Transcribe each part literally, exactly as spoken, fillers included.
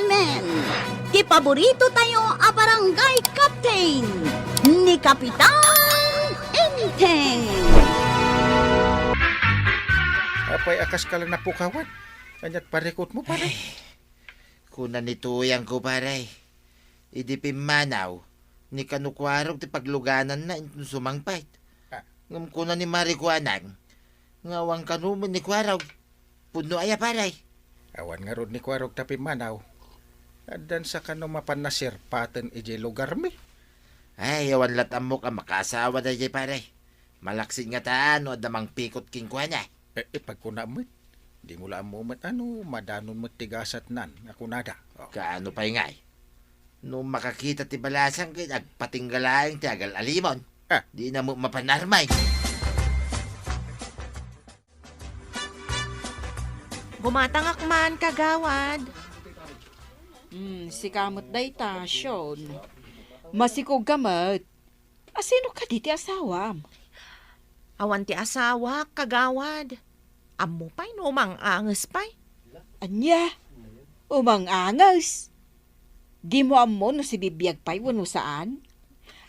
Men, ti paborito tayo a barangay captain, ni Kapitan Enteng. Apay, akas ka lang napukawan? Ania't parikutmo, pare? Ay, kuna ni Tuyang ko, pare. Idi pimmanaw, ni kanukuarog ti paglugananna inton sumangpet. Ah. Ngem kuna ni Mari Kuanang, nga awan kano met ni Kuarog. Pudno aya, pare? Awan ngarud ni Kuarog ta pimmanaw. Addan sa kano mapan nasirpaten idiay lugarmi? Ay, awan lat ammok a makaasawa daydiay, pare. Malaksid ngata no adda mangpikot kenkuana. Eh, ipagkuna met. Dimo la ammo met ano, madanon met ti gasatnan, a kunada. Oh. Kaano pay ngay? No makakita ti balasang ket agpatingga laeng ti agal-alimon. Ah. Di na met mapanarmay. Gumatangak man, kagawad. Hmm, sika met dayta, Sean. Masikog ka met. Asino kadi ti asawam? Awan ti asawak, kagawad. Ammo pay no umang-anges pay. Ania? Umang-anges? Dimo ammo no sibibiag pay wenno saan?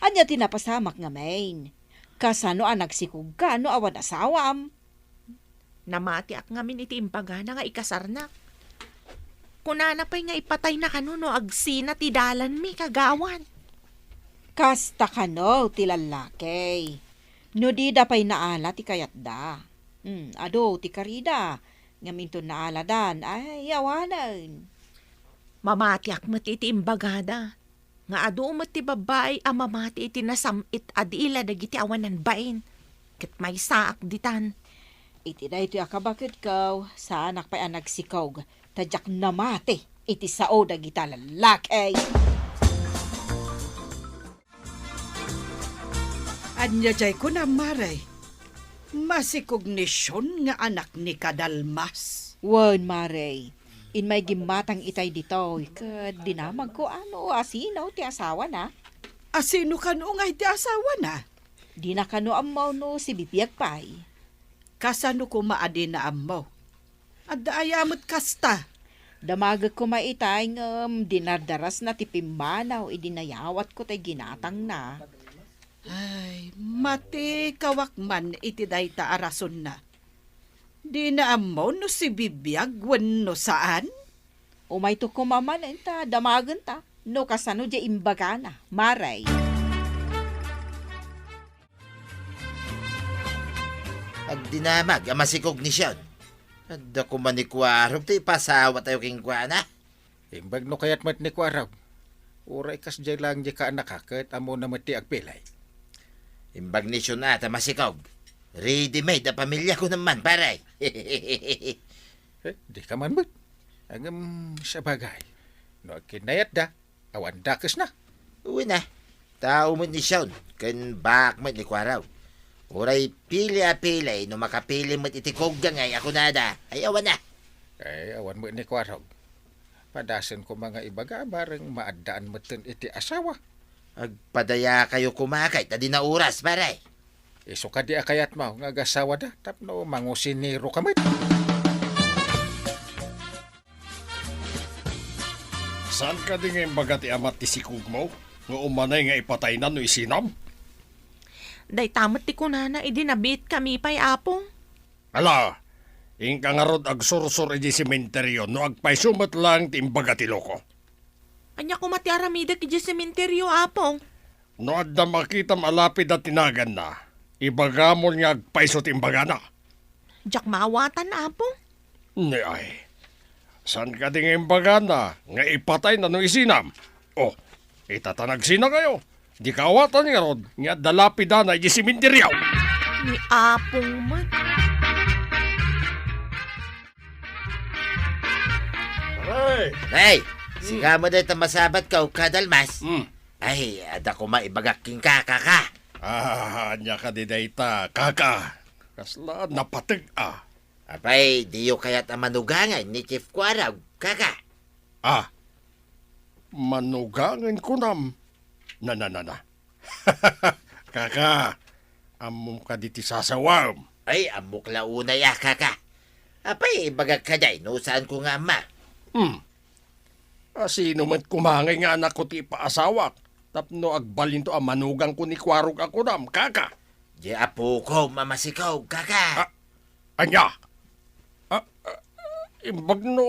Ania ti napasamak ngamin? Kasano a nagsikog ka no awan asawam? Namatiak ngamin iti imbagana nga ikasarnak. Kunana pay nga ipatayna kano no agsina ti dalanmi, kagawad. Kasta kano ti lallaki. No dida pay naala ti kayatda. Hmm, adu ti karida. Ngem inton naaladan, ay, awanen. Mamatiak met iti imbagada. Nga adu met ti babbai a mamati iti nasam-it a dila dagiti awanan bain. Ket maysaak ditan. Iti daytoy a kabaketko, saanak pay a nagsikog, ta diak namati iti sao dagita lallaki. Ania jay kunam, Mare? Masikog ni Sean nga anak ni Kadalmas? Wen, Mare. Immay gimmatang itay ditoy, ket dinamagko a no asino ti asawana. Asino kano ngay ti asawana? Dina kano ammo no sibibiag pay. Kasano koma a dina ammo? Adda aya met kasta? Damagek koma itay ngem dinardarasna ti pimmanaw idi nayawatko tay ginatangna. Ay, matikawak man iti dayta a rasonna. Dina ammo no sibibiag wenno saan? Umayto koma manen ta damagenta no kasano diay imbagana, Mare. Agdinamag a masikog ni Sean. Adda koma ni Kuarog ti ipasawatayo kenkuana. Imbag no kayat met ni Kuarog. Uray kasdiay laeng diay kaanaka ket ammona met ti agpili. Imbag ni Sean a ta masikog. Ready-made a pamilya kunam man, pare. Eh, di ka man met. Ngem, sabagay, no agkinnayatda, awan dakesna. Wen a, tao met ni Sean, ken baak met ni Kuarog. Uray pili a pili, no makapili met iti kugga ngay a kunada, ay awan a. Ay, awan met ni Kuarog. Padasen koma nga ibaga, bareng maaddaan metten iti asawa. Agpadayakayo koma ket adina oras, pare. Isu kadi a kayatmo nga agasawada tapno mangusinero ka met? Saan kadi nga imbaga ti ama ti sikogmo nga umanay nga ipatayna no isinam? Dayta met ti kunana idi nabiitkami pay, Apo. Ala, inka ngarud agsursor idiay sementerio no agpayso met laeng ti imbaga ti loko. Ania koma ti aramidek idiay sementerio, Apo? No adda makitam a lapida ti naganna, ibagamon nga agpayso ti imbagana. Diak maawatan, Apo. Ni ay, saan kadi nga imbagana nga ipatayna no isinam? Oh, ita ta nagsinakayo. Di kaawatan ngarud nga adda lapidana idiay sementerio. Ni Apong met. Pare! Hey, sika met dayta masabatko, Kadalmas. Hmm. Ay, adda koma ibagak kenka, kaka. Ah, ania kadi dayta, kaka? Kasla napateg a. Apay, diyo kayat a manugangen ni Chief Kuarog, kaka? Ah, manugangen kunam? Na, na, na, na. Kaka, ammom kadi ti sasawam? Ay, ammok la unay a, kaka. Apay, ibagak kadi no saanko nga amma? Hmm. Asino met koma ngay nga anakko ti ipaasawak tapno agbalinto a manugangko ni Kuarog a kunam, kaka? Di apokon a masikog, kaka. Ah, ania? Ah, ah, imbag no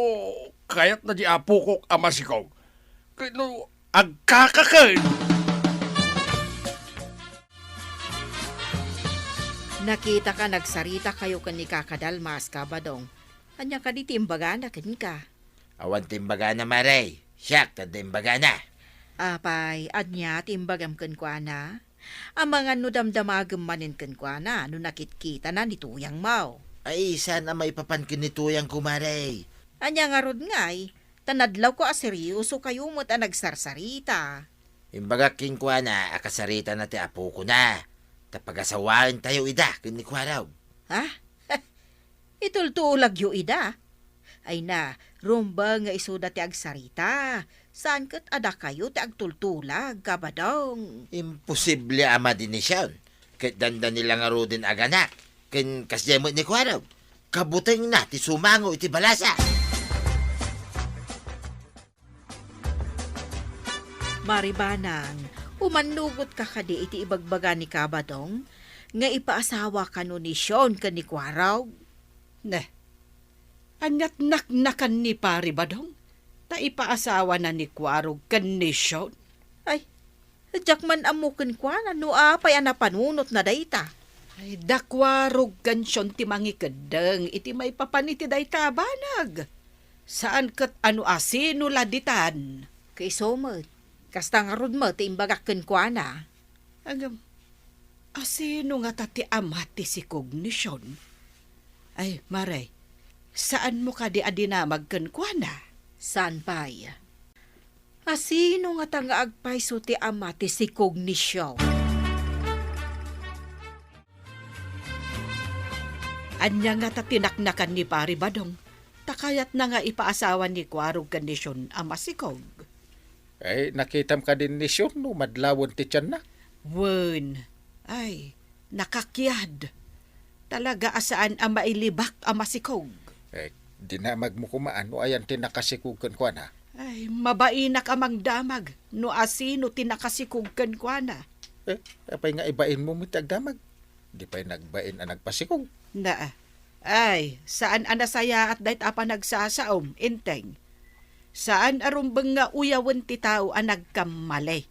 kayatna di apokok a masikog. Ket no agkakaken. Nakitaka nagsarita kayo ken ni Kaka Dalmas, Kabadong. Ania kadi ti imbagana kenka? Awan ti imbagana, Mare. Siak ti adda imbagana. Apay, ania ti imbagam kenkuana? Amangan no damdamagem manen kenkuana no nakitkitana ni tuyangmo. Ay, saan a maipapan ken ni tuyangko, Mare. Ania ngarud ngay? Ta nadlawko a seryoso kayo met a nagsarsarita. Imbagak kenkuana a kasaritana ti apokona, ta pagasawaentayo ida ken ni Kuarog. Ha? Itultulagyo ida? Ay na, rumbeng nga isuda ti agsarita. Saan ket a dakayo ti agtultulag, Kabadong? Imposible a madi ni Sion. Ket dandani la ngaruden aganak. Ken kasdiay met ni Kuarog. Kabutengna ti sumango iti balasa. Maribanang, umannugotka kadi iti ibagbaga ni Kabadong nga ipaasawa kano ni Sion ken ni Kuarog? Ne, ania't naknakan ni Pari Badong ta ipaasawana ni Kuarog ken ni Sion? Ay, diak man ammo kenkuana no apay a napanunotna dayta. Ay, da Kuarog ken Sion ti mangikeddeng iti maipapan iti dayta a banag. Saan ket a no asino la ditan. Kaiso met, kasta ngarud met ti imbagak kenkuana. Agam, asino ngata ti ama ti sikog ni Sion? Ay, Mare, saanmo kadi a dinamag kenkuana? Saan pay. Asino ngata nga agpayso ti ama ti sikog ni Sion? Ania ngata ti naknakan ni Pari Badong? Ta kayatna nga ipaasawa ni Kuarog ken ni Sion a masikog. Ay, nakitam kadi ni Sion no madlawen ti tianna? Wen. Ay, nakakiad. Talaga a saan a mailibak a masikog. Eh, dinamagmo koma no ayan ti nakasikog kenkuana. Ay, mabainak a mangdamag no asino ti nakasikog kenkuana. Eh, apay nga ibainmo met ti agdamag? Di pay nagbain a nagpasikog. Naa. Ay, saan a nasayaat dayta a panagsasaom, Enteng. Saan a rumbeng nga uyawen ti tao a nagkammali.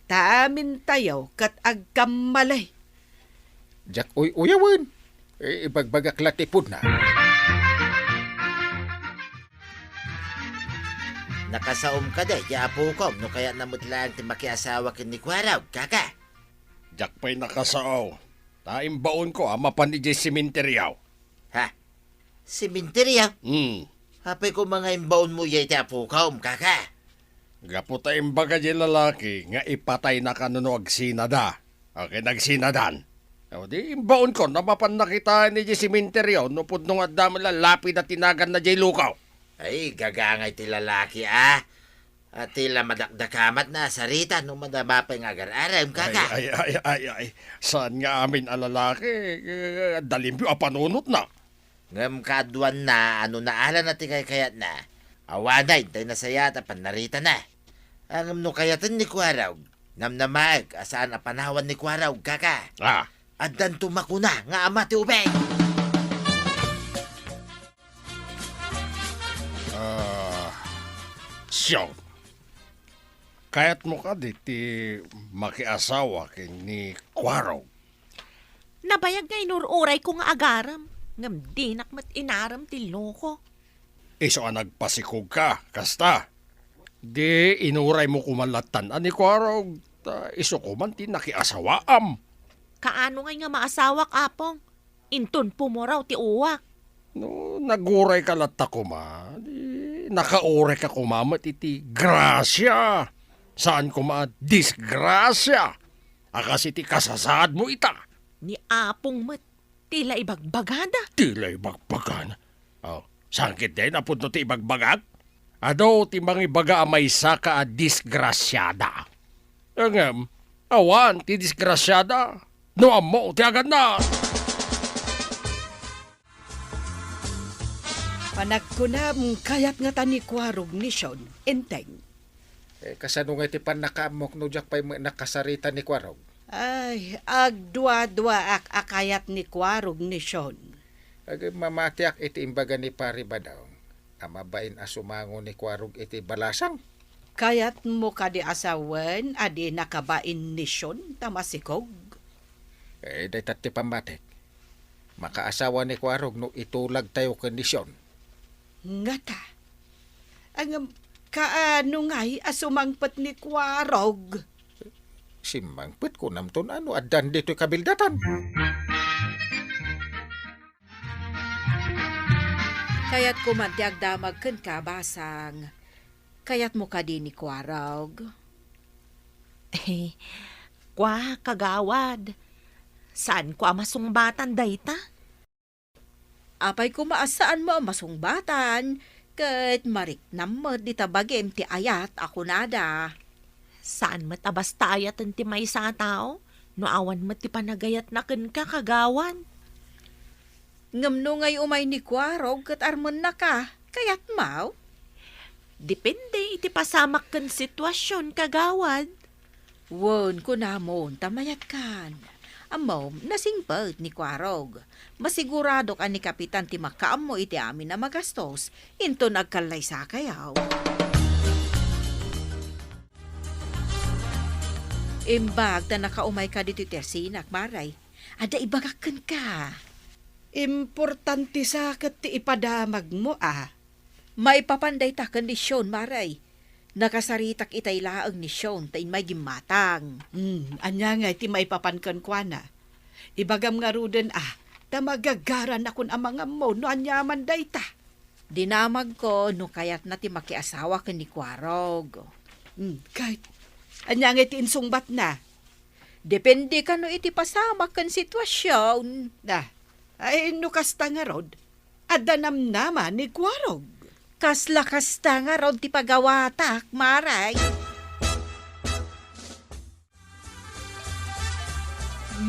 Ta amintayo ket agkammali. Diak uy-uyawen. I-, ibagbagak la ti pudna. Nakasaom kadi ti apokom no kayatna met laeng ti makiasawa ken ni Kuarog, kaka? Diak pay nakasao. Ta imbaonko a mapan idiay sementeryo. Ha? Sementeryo? Hmm. Apay koma nga imbaonmo iti apokom, kaka? Gapu ta imbaga diay lalaki nga ipatayna kano no agsinada. Akin agsinadan. O di, imbaonko a mapanna kitaen idiay sementeryo no pudno nga adda met la lapida ti naganna diay lukaw. Ay, gagangay ti lalaki, a. Ti la madakdakamatna a sarita no madama pay nga agar-arem, kaka. Ay, ay, ay, ay, ay. Saan nga amin a lalaki, eh, adda limpio a panunotna? Ngem kaaduanna a no naalana ti kaykayatna, awanen tay nasayaat a pannaritana. Ngem no kayaten ni Kuarog, namnamaek a saan a panawan ni Kuarog, kaka. Ah. Addanto makuna nga ama ti ubing. Ah, Sion, kayatmo kadi ti makiasawa ken ni Kuarog? Nabayag nga inur-urayko nga agarem, ngem dinak met inarem ti loko. Isu a nagpasikogka, kasta. Di inuraymo koma lattan a ni Kuarog, ta isu koma ti nakiasawaam. Kaano ngay nga maasawak, Apong? Inton pumuraw ti uwak. No, nagurayka latta koma, di nakaurayka koma met iti grasia. Saan koma a disgrasia a kas iti kasasaadmo ita. Ni Apong met ti la ibagbagada. Ti la ibagbagana. Oh, saan ketdi a pudno ti ibagbagak? Adu ti mangibaga a maysaka a disgrasiada. Ngem, awan ti disgrasiada no ammo ti aganna. Panagkunam, kayat ngata ni Kuarog ni Sean, Enteng. Eh, kasano ngay ti pannakaammok no diak pay met nakasarita ni Kuarog? Ay, agduaduaak a kayat ni Kuarog ni Sean. Agmamatiak iti imbaga ni Pari Badong a mabain a sumango ni Kuarog iti balasang. Kayatmo kadi a sawen a di nakabain ni Sean ta masikog? Eh, dayta ti pammatik. Makaasawa ni Kuarog no itulagtayo ken ni Sean. Ngata? Ngem, kaano ngay a sumangpet ni Kuarog? Simmangpet, kunamton a no addan ditoy kabildatan. Kayatko man ti agdamag kenka, Basang. Kayatmo kadi ni Kuarog? Eh, kua, kagawad. Saanko a masungbatan dayta? Apay koma a saanmo a masungbatan, ket mariknam met dita bagim ti ayat a kunada. Saan met a basta ayaten ti maysa a tao, no awan met ti panagayatna kenka, kagawad. Ngem no ngay umay ni Kuarog ket armennaka, kayatmo? Depende iti pasamak ken situasion, kagawad. Wen, kunamon, ta mayatkan. Ammom, nasingpet ni Kuarog. Masiguradok a ni Kapitan ti makaammo iti amin a magastos, inton agkallaysakayo. Imbag ta nakaumayka ditoy tersinak, Maray. Adda ibagak kenka. Importante sa ket ti ipadamagmo, a. Maipapan dayta ken ni Sean, Maray. Nakasaritak itay laeng ni Sean ta immay gimmatang. Hmm, ania ngay ti maipapan kenkuana? Ibagam ngaruden a, ta magagaranakon a mangammo no aniaman dayta. Dinamagko no kayatna ti makiasawa ken ni Kuarog. Hmm, ket ania ngay ti insungbatna? Depende kano iti pasamak ken situasion. Ah, ay, no kasta ngarud, adda namnama ni Kuarog. Kasla kasta ngarud ti pagawatak, Maray.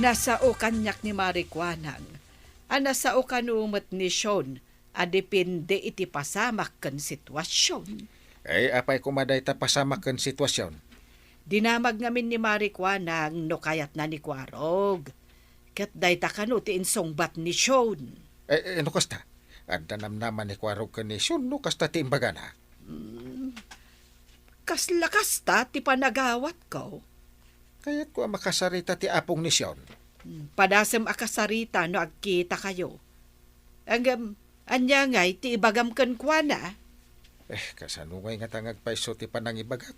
Nasao kaniak ni Mari Kuanang, a nasao kano met ni Sean, a depende iti pasamak ken situasion. Eh, apay koma dayta pasamak ken situasion? Dinamag ngamin ni Mari Kuanang no kayatna ni Kuarog. Ket dayta kano ti insungbat ni Sean. Eh, eh, no kasta, adda namnama ni Kuarog ken ni Sean no kasta ti imbagana? Hmm, kasla kasta ti panagawatko. Kayatko a makasarita ti apong ni Sean. Hmm, padasem a kasarita no agkitakayo. Ngem, ania ngay ti ibagam kenkuana? Eh, kasano ngay ngata nga agpayso ti panangibagak?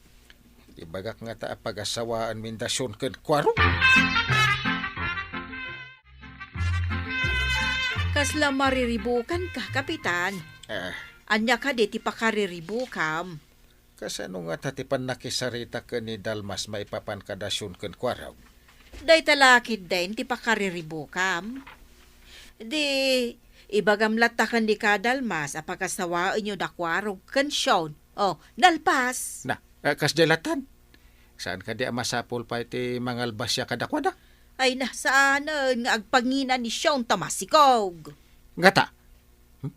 Ibagak ngata a pagasawaanmin da Sean ken Kuarog. Kasla mariribukanka, Kapitan. Ah. Ania kadi ti pakariribukam? Kasano ngata ti pannakisarita ken ni Dalmas maipapan kada Sean ken Kuarog? Dayta la ketdin ti pakariribukam. Di, ibagam latta ken ni Kadalmas a pagasawaenyo da Kuarog ken Sean. Oh, nalpas. Na, eh, kasdiay lattan. Saan kadi a masapul pay ti mangalbasya kadakuada? Ay, na, saanen nga agpangina ni Sean ta masikog. Ngata, Hmm?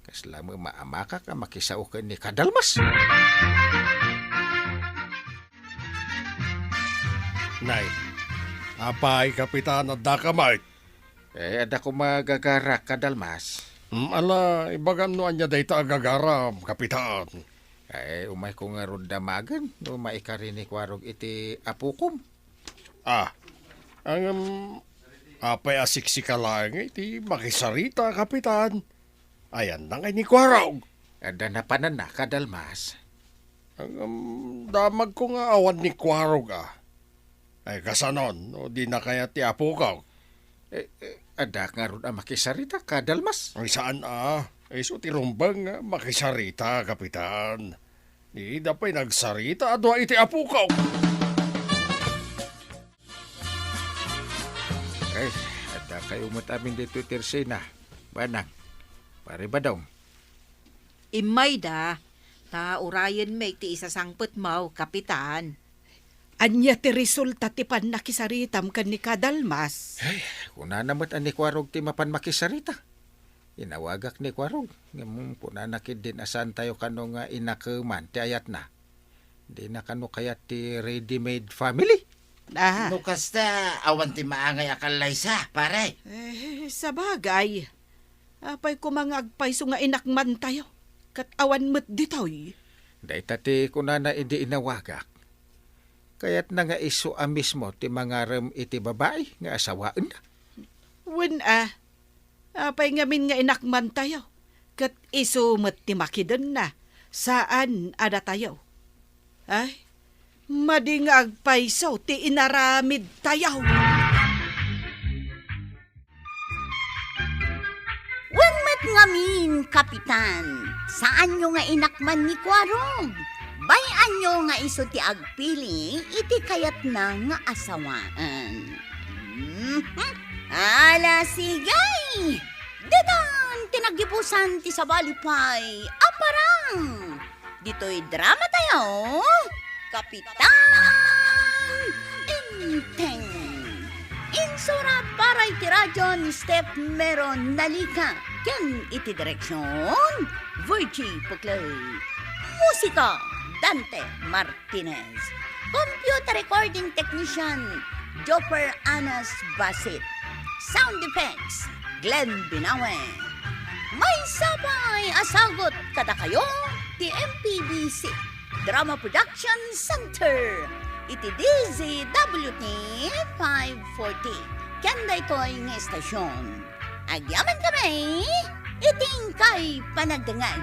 Kasla met maamakak a makisao ken ni Kadalmas. Nay, apay, Kapitan, addaka met? Eh, adda koma gagarak, Kadalmas. Hmm, ala, ibagam no ania dayta a gagaram, Kapitan. Eh, umayko ngarud damagen no maikari ni Kuarog iti apokom. Ah, ngem, apay a siksika laeng iti makisarita, Kapitan? Ayanna ngay ni Kuarog? Adda napananna, Kadalmas. Ngem, damagko nga awan ni Kuarog, a. Ay, kasanon, no dina kayat ti apokak? Eh, eh, adda ngarud a makisarita, Kadalmas? Ay, saan, a. Isu ti rumbeng nga makisarita, Kapitan. Dida pay nagsarita a dua iti apokak. Ay, adda kayo met amin ditoy ti ersena. Banang, Pari Badong. Immayda, ta urayenmi ti isasangpetmo, Kapitan. Ania ti resulta ti pannakisaritam ken ni Kadalmas? Ay, kunana met a ni Kuarog ti mapan makisarita. Inawagak ni Kuarog, ngem kunana ketdin a saantayo kano nga inakeman ti ayatna. Dina kano kayat ti ready-made family? Ah. No kasta, awan ti maangay a kallaysa, pare. Eh, sabagay. Apay koma nga agpayso nga inakmantayo, ket awan met ditoy? Dayta ti kunana idi inawagak. Kayatna nga isu a mismo ti mangarem iti babai nga asawaenna. Wen a, apay ngamin nga inakmantayo, ket isu met ti makidenna, saan a datayo. Ay, madi nga agpayso ti inaramidtayo. Wen met ngamin, Kapitan, saanyo nga inakman ni Kuarog. Bay-anyo nga isu ti agpili iti kayatna nga asawaen. Mhm. Ala, sige! Ditan ti naggibusan ti sabali pay a parang. Ditoy drama tayo, Kapitan Enteng. Insura para iti radyo ni Steph Meron Nalica ken iti direksyon, Virgie Puclay. Musika, Dante Martinez. Computer recording technician, Jopper Anas Basit. Sound effects, Glenn Binawe. Maysa pay a sagut kadakayo ti M P B C Drama Production Center iti D Z W T five forty. Ken daytoy nga istasyon, agyamankami iti inkay panagdengngeg.